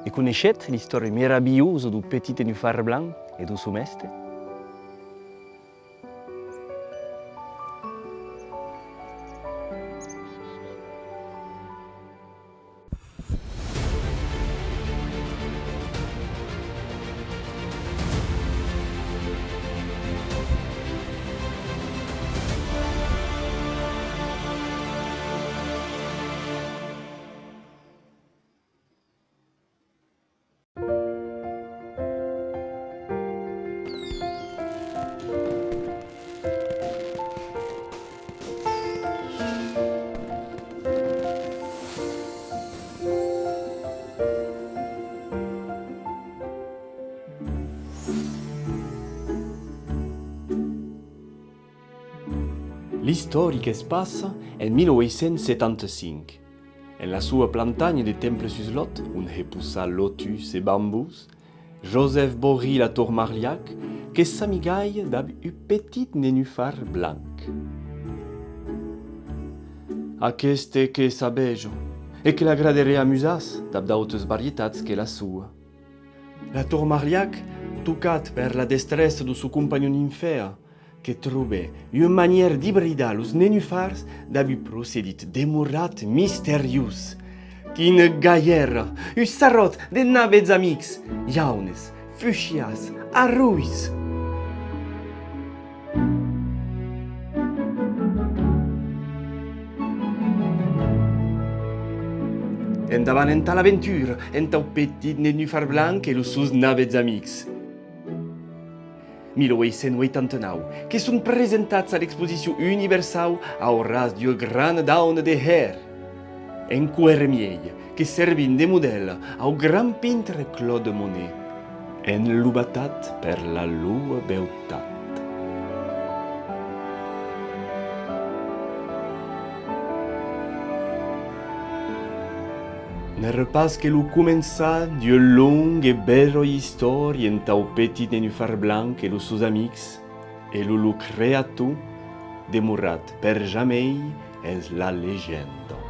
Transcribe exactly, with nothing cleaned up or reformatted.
E coneishetz l'istòria meravilhosa deu petit nenufar blanc e deu son mèste? L'istòria que's passa en mila ueit cents setanta cinc. En la soa plantanha de Temple-sus-Lot, ont hè possar lotus e bambús, Joseph Bory Latour-Marliac que s'amigalha dab un petit nenufar blanc. Aqueste que s'abeja e que l'agradaré amusar-se dab d'autas varietats que la soa. Latour-Marliac, tocat per la destressa deu son companhon infèr, que trobè ua manièra d'ibridar los nenufars dab un procedit demorat misteriós. Quina galhèra! Un sarròt de navèths amics, jaunes, fuchias, arrulhs! Endavant entà l'aventura, entau petit nenufar blanc e los sons navèths amics. Mila ueit cents ueitanta-nau, que son presentats a l'exposicion universau au ras d'ua grana dauna de hèr. Enqüèra mielhs, que servin de modèl au gran pintre Claude Monet, enlobatat per la loa beutat. N'èra pas que lo començar d'ua longa e bèra istòria entau petit nenufar blanc e los sons amics, e lo lor creator, demorat per jamei, es la legenda.